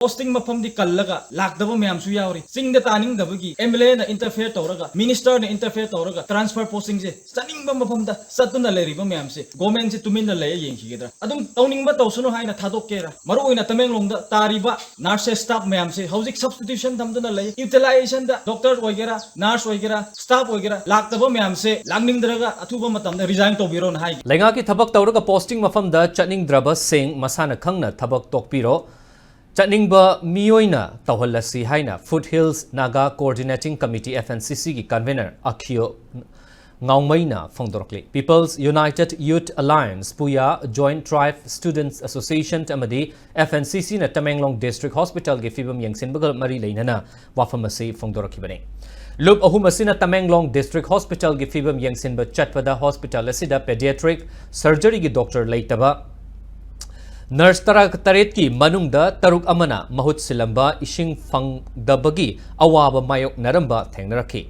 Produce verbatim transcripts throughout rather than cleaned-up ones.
posting ꯃꯐꯝꯗꯤ ꯀꯜꯂꯒ ꯂꯥꯛꯇꯕ ꯃꯌꯥꯝꯁꯨ ꯌꯥꯎꯔꯤ꯫ ꯆꯤꯡꯗ ꯇꯥꯅꯤꯡꯗꯕꯒꯤ MLA ꯅ interfere ꯇꯧꯔꯒ, minister ꯅ interfere ꯇꯧꯔꯒ transfer posting ꯁꯦ ꯆꯠꯅꯤꯡꯕ ꯃꯐꯝꯗ ꯆꯠꯇꯨꯅ ꯂꯩꯔꯤꯕ ꯃꯌꯥꯝꯁꯦ government ꯁꯦ ꯇꯨꯃꯤꯟꯅ ꯂꯩꯔ ꯌꯦꯡꯈꯤꯒꯗ꯭ꯔꯥ? ꯑꯗꯨꯝ ꯇꯧꯅꯤꯡꯕ ꯇꯧꯁꯅꯨ ꯍꯥꯏꯅ ꯊꯥꯗꯣꯛꯀꯦꯔꯥ? ꯃꯔꯨ ꯑꯣꯏꯅ ꯇꯃꯦꯡꯂꯣꯡꯗ ꯇꯥꯔꯤꯕ nurses staff ꯃꯌꯥꯝꯁꯦ ꯍꯧꯖꯤꯛ substitution ꯊꯝꯗꯨꯅ ꯂꯩ꯫ Utilization ꯗ doctor ꯑꯣꯏꯒꯦꯔꯥ, nurse ꯑꯣꯏꯒꯦꯔꯥ, staff ꯑꯣꯏꯒꯦꯔꯥ, ꯂꯥꯛꯇꯕ ꯃꯌꯥꯝꯁꯦ ꯂꯥꯛꯅꯤꯡꯗ꯭ꯔꯒ ꯑꯊꯨꯕ ꯃꯇꯝꯗ resign ꯇꯧꯕꯤꯔꯣꯅ ꯍꯥꯏꯒꯦ꯫ ꯂꯩꯉꯥꯛꯀꯤ ꯊꯕꯛ ꯇꯧꯔꯒ posting ꯃꯐꯝꯗ ꯆꯠꯅꯤꯡꯗ꯭ꯔꯕꯁꯤꯡ ꯃꯁꯥꯅ ꯈꯪꯅ ꯊꯕꯛ ꯇꯣꯛꯄꯤꯔꯣ꯫ ꯆꯠꯅꯤꯡꯕ ꯃꯤꯑꯣꯏꯅ ꯇꯧꯍꯜꯂꯁꯤ ꯍꯥꯏꯅ Foothills Naga Coordinating Committee, FNCC ꯒꯤ convener ꯑꯈꯤꯌꯣ ꯉꯥꯎꯃꯩꯅ ꯐꯣꯡꯗꯣꯔꯛꯂꯤ꯫ People's United Youth Alliance, ꯄꯨꯌꯥ, Joint Tribe Students Association ꯑꯃꯗꯤ FNCC ꯅ ꯇꯃꯦꯡꯂꯣꯡ District Hospital ꯒꯤ ꯐꯤꯕꯝ ꯌꯦꯡꯁꯤꯟꯕꯒ ꯃꯔꯤ ꯂꯩꯅꯅ ꯋꯥꯐꯝ ꯑꯁꯤ ꯐꯣꯡꯗꯣꯔꯛꯈꯤꯕꯅꯤ꯫ ꯂꯨꯞ ꯑꯍꯨꯝ ꯑꯁꯤꯅ ꯇꯃꯦꯡꯂꯣꯡ District Hospital ꯒꯤ ꯐꯤꯕꯝ ꯌꯦꯡꯁꯤꯟꯕ ꯆꯠꯄꯗ hospital ꯑꯁꯤꯗ pediatric surgery ꯒꯤ doctor ꯂꯩꯇꯕ, nurse ꯇꯔꯥꯇꯔꯦꯠꯀꯤ ꯃꯅꯨꯡꯗ ꯇꯔꯨꯛ ꯑꯃꯅ ꯃꯍꯨꯠ ꯁꯤꯜꯂꯝꯕ ꯏꯁꯤꯡ ꯐꯪꯗꯕꯒꯤ ꯑꯋꯥꯕ ꯃꯥꯌꯣꯛꯅꯔꯝꯕ ꯊꯦꯡꯅꯔꯛꯈꯤ꯫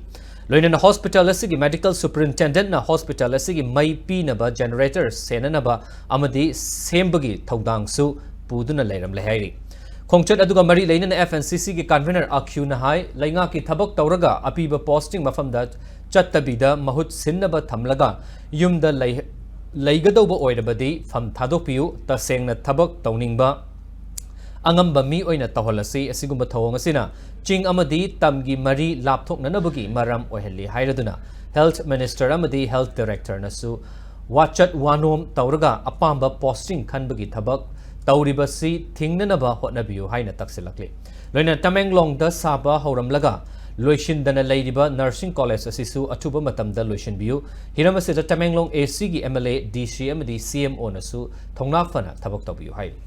ꯂꯣꯏꯅꯅ hospital ꯑꯁꯤꯒꯤ medical superintendent ꯅ hospital ꯑꯁꯤꯒꯤ ꯃꯩ ꯄꯤꯅꯕ generator ꯁꯦꯟꯅꯅꯕ ꯑꯃꯗꯤ ꯁꯦꯝꯕꯒꯤ ꯊꯧꯗꯥꯡꯁꯨ ꯄꯨꯗꯨꯅ ꯂꯩꯔꯝꯂꯦ ꯍꯥꯏꯔꯤ꯫ ꯈꯣꯡꯆꯠ ꯑꯗꯨꯒ ꯃꯔꯤ ꯂꯩꯅꯅ FNCC ꯒꯤ convener ꯑꯈ꯭ꯌꯨꯅ ꯍꯥꯏ, ꯂꯩꯉꯥꯛꯀꯤ ꯊꯕꯛ ꯇꯧꯔꯒ ꯑꯄꯤꯕ posting ꯃꯐꯝꯗ ꯆꯠꯇꯕꯤꯗ ꯃꯍꯨꯠ ꯁꯤꯟꯅꯕ ꯊꯝꯂꯒ ꯌꯨꯝꯗ ꯂꯩ-, ꯂꯩꯒꯗꯧꯕ ꯑꯣꯏꯔꯕꯗꯤ ꯐꯝ ꯊꯥꯗꯣꯛꯄꯤꯌꯨ꯫ ꯇꯁꯦꯡꯅ ꯊꯕꯛ ꯇꯧꯅꯤꯡꯕ ꯑꯉꯝꯕ ꯃꯤ ꯑꯣꯏꯅ ꯇꯧꯍꯜꯂꯁꯤ꯫ ꯑꯁꯤꯒꯨꯝꯕ ꯊꯧꯑꯣꯡ ꯑꯁꯤꯅ ꯆꯤꯡ ꯑꯃꯗꯤ ꯇꯝꯒꯤ ꯃꯔꯤ ꯂꯥꯞꯊꯣꯛꯅꯅꯕꯒꯤ ꯃꯔꯝ ꯑꯣꯏꯍꯜꯂꯤ ꯍꯥꯏꯔꯗꯨꯅ health minister ꯑꯃꯗꯤ health director ꯅꯁꯨ ꯋꯥꯆꯠ ꯋꯥꯅꯣꯝ ꯇꯧꯔꯒ ꯑꯄꯥꯝꯕ posting ꯈꯟꯕꯒꯤ ꯊꯕꯛ ꯇꯧꯔꯤꯕꯁꯤ ꯊꯤꯡꯅꯅꯕ ꯍꯣꯠꯅꯕꯤꯌꯨ ꯍꯥꯏꯅ ꯇꯛꯁꯤꯜꯂꯛꯂꯤ꯫ ꯂꯣꯏꯅꯅ ꯇꯃꯦꯡꯂꯣꯡꯗ ꯁꯥꯕ ꯍꯧꯔꯝꯂꯒ ꯂꯣꯏꯁꯤꯟꯗꯅ ꯂꯩꯔꯤꯕ nursing college ꯑꯁꯤꯁꯨ ꯑꯊꯨꯕ ꯃꯇꯝꯗ ꯂꯣꯏꯁꯤꯟꯕꯤꯌꯨ꯫ ꯍꯤꯔꯝ ꯑꯁꯤꯗ ꯇꯃꯦꯡꯂꯣꯡ AC ꯒꯤ MLA, DC ꯑꯃꯗꯤ CMO ꯅꯁꯨ ꯊꯧꯅꯥ ꯐꯅ ꯊꯕꯛ ꯇꯧꯕꯤꯌꯨ ꯍꯥꯏꯔꯤ꯫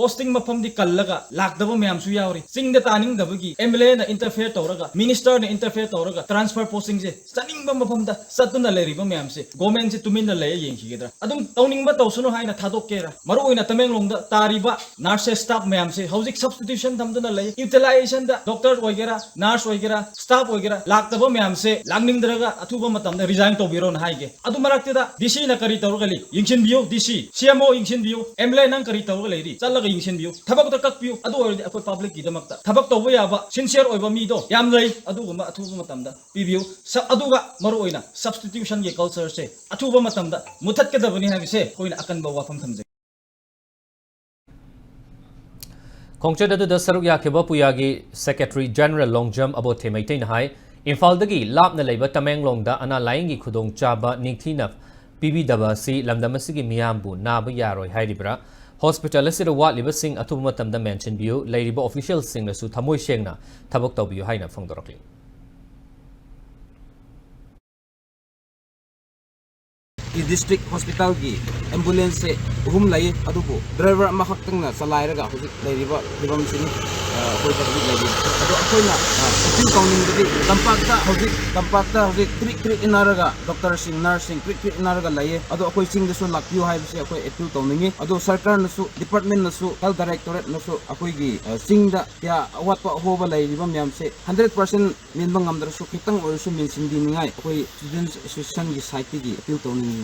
posting ꯃꯐꯝꯗꯤ ꯀꯜꯂꯒ ꯂꯥꯛꯇꯕ ꯃꯌꯥꯝꯁꯨ ꯌꯥꯎꯔꯤ꯫ ꯆꯤꯡꯗ ꯇꯥꯅꯤꯡꯗꯕꯒꯤ M L A ꯅ interfere ꯇꯧꯔꯒ, minister ꯅ interfere ꯇꯧꯔꯒ transfer posting ꯁꯦ ꯆꯠꯅꯤꯡꯕ ꯃꯐꯝꯗ ꯆꯠꯇꯨꯅ ꯂꯩꯔꯤꯕ ꯃꯌꯥꯝꯁꯦ government ꯁꯦ ꯇꯨꯃꯤꯟꯅ ꯂꯩꯔ ꯌꯦꯡꯈꯤꯒꯗ꯭ꯔꯥ? ꯑꯗꯨꯝ ꯇꯧꯅꯤꯡꯕ ꯇꯧꯁꯅꯨ ꯍꯥꯏꯅ ꯊꯥꯗꯣꯛꯀꯦꯔꯥ? ꯃꯔꯨ ꯑꯣꯏꯅ ꯇꯃꯦꯡꯂꯣꯡꯗ ꯇꯥꯔꯤꯕ nurses staff ꯃꯌꯥꯝꯁꯦ ꯍꯧꯖꯤꯛ substitution ꯊꯝꯗꯨꯅ ꯂꯩ꯫ Utilization ꯗ doctor ꯑꯣꯏꯒꯦꯔꯥ, nurse ꯑꯣꯏꯒꯦꯔꯥ, staff ꯑꯣꯏꯒꯦꯔꯥ, ꯂꯥꯛꯇꯕ ꯃꯌꯥꯝꯁꯦ ꯂꯥꯛꯅꯤꯡꯗ꯭ꯔꯒ ꯑꯊꯨꯕ ꯃꯇꯝꯗ resign ꯇꯧꯕꯤꯔꯣꯅ ꯍꯥꯏꯒꯦ꯫ ꯑꯗꯨ ꯃꯔꯛꯇꯨꯗ D C ꯅ ꯀꯔꯤ ꯇꯧꯔꯒ ꯂꯩ? ꯌꯦꯡꯁꯤꯟꯕꯤꯌꯨ꯫ D C, C M O ꯌꯦꯡꯁꯤꯟꯕꯤꯌꯨ꯫ M L A ꯅꯪ ꯀꯔꯤ ꯇꯧꯔꯒ ꯂꯩꯔꯤ? ꯆꯠꯂꯒ ꯌꯦꯡꯁꯤꯟꯕꯤꯌꯨ꯫ ꯊꯕꯛꯇ ꯀꯛꯄꯤꯌꯨ꯫ ꯑꯗꯨ ꯑꯣꯏꯔꯗꯤ ꯑꯩꯈꯣꯏ public ꯀꯤꯗꯃꯛꯇ ꯊꯕꯛ ꯇꯧꯕ ꯌꯥꯕ sincere ꯑꯣꯏꯕ ꯃꯤꯗꯣ ꯌꯥꯝ ꯂꯩ꯫ ꯑꯗꯨꯒꯨꯝꯕ ꯑꯊꯨꯕ ꯃꯇꯝꯗ ꯄꯤꯕꯤꯌꯨ꯫ ꯁ-, ꯑꯗꯨꯒ ꯃꯔꯨꯑꯣꯏꯅ substitution ꯒꯤ culture ꯁꯦ ꯑꯊꯨꯕ ꯃꯇꯝꯗ ꯃꯨꯊꯠꯀꯗꯕꯅꯤ ꯍꯥꯏꯕꯁꯦ ꯑꯩꯈꯣꯏꯅ ꯑꯀꯟꯕ ꯋꯥꯐꯝ ꯊꯝꯖꯒꯦ꯫ ꯈꯣꯡꯆꯠ ꯑꯗꯨꯗ ꯁꯔꯨꯛ ꯌꯥꯈꯤꯕ ꯄꯨꯌꯥꯒꯤ Secretary General ꯂꯣꯡꯖꯝ ꯑꯕꯣꯊꯦ ꯃꯩꯇꯩꯅ ꯍꯥꯏ, ꯏꯝꯐꯥꯜꯗꯒꯤ ꯂꯥꯞꯅ ꯂꯩꯕ ꯇꯃꯦꯡꯂꯣꯡꯗ ꯑꯅꯥ ꯂꯥꯌꯦꯡꯒꯤ ꯈꯨꯗꯣꯡꯆꯥꯕ ꯅꯤꯡꯊꯤꯅ ꯄꯤꯕꯤꯗꯕ ꯑꯁꯤ ꯂꯝꯗꯝ ꯑꯁꯤꯒꯤ ꯃꯤꯌꯥꯝꯕꯨ ꯅꯥꯕ ꯌꯥꯔꯣꯏ ꯍꯥꯏꯔꯤꯕ꯭ꯔꯥ? Hospital ꯑꯁꯤꯗ ꯋꯥꯠꯂꯤꯕꯁꯤꯡ ꯑꯊꯨꯕ ꯃꯇꯝꯗ ꯃꯦꯟꯁꯤꯟꯕꯤꯌꯨ, ꯂꯩꯔꯤꯕ official ꯁꯤꯡꯅꯁꯨ ꯊꯃꯣꯏ ꯁꯦꯡꯅ ꯊꯕꯛ ꯇꯧꯕꯤꯌꯨ ꯍꯥꯏꯅ ꯐꯣꯡꯗꯣꯔꯛꯂꯤ꯫ ꯀꯤ district hospital ꯒꯤ ambulance ꯁꯦ ꯑꯍꯨꯝ ꯂꯩ, ꯑꯗꯨꯕꯨ driver ꯑꯃꯈꯛꯇꯪꯅ ꯆꯂꯥꯏꯔꯒ ꯍꯧꯖꯤꯛ ꯂꯩꯔꯤꯕ ꯐꯤꯕꯝꯁꯤꯅꯤ, ꯑ, ꯑꯩꯈꯣꯏꯗ ꯍꯧꯖꯤꯛ ꯂꯩꯔꯤ꯫ ꯑꯗꯣ ꯑꯩꯈꯣꯏꯅ, ꯑ, appeal ꯇꯧꯅꯤꯡꯕꯗꯤ ꯇꯝꯄꯥꯛꯇ ꯍꯧꯖꯤꯛ, ꯇꯝꯄꯥꯛꯇ ꯍꯧꯖꯤꯛ ꯀ꯭ꯔꯤꯛ ꯀ꯭ꯔꯤꯛ ꯏꯟꯅꯔꯒ doctor ꯁꯤꯡ, nurse ꯁꯤꯡ ꯀ꯭ꯔꯤꯛ ꯀ꯭ꯔꯤꯛ ꯏꯟꯅꯔꯒ ꯂꯩꯌꯦ꯫ ꯑꯗꯣ ꯑꯩꯈꯣꯏ ꯆꯤꯡꯗꯁꯨ ꯂꯥꯛꯄꯤꯌꯨ ꯍꯥꯏꯕꯁꯦ ꯑꯩꯈꯣꯏ appeal ꯇꯧꯅꯤꯡꯉꯤ꯫ ꯑꯗꯣ ꯁꯔꯀꯥꯔꯅꯁꯨ, department ꯅꯁꯨ, Health Directorate ꯅꯁꯨ ꯑꯩꯈꯣꯏꯒꯤ, ꯑ, ꯆꯤꯡꯗ ꯀꯌꯥ ꯑꯋꯥꯠꯄ ꯑꯍꯣꯕ ꯂꯩꯔꯤꯕ ꯃꯌꯥꯝꯁꯦ hundred percent ꯃꯦꯟꯕ ꯉꯝꯗ꯭ꯔꯁꯨ ꯈꯤꯇꯪ ꯑꯣꯏꯔꯁꯨ ꯃꯦꯟꯁꯤꯟꯕꯤꯅꯤꯡꯉꯥꯏ ꯑꯩꯈꯣꯏ Students Association ꯒꯤ side ꯇꯒꯤ appeal ꯇꯧꯅꯤꯡꯉꯤ꯫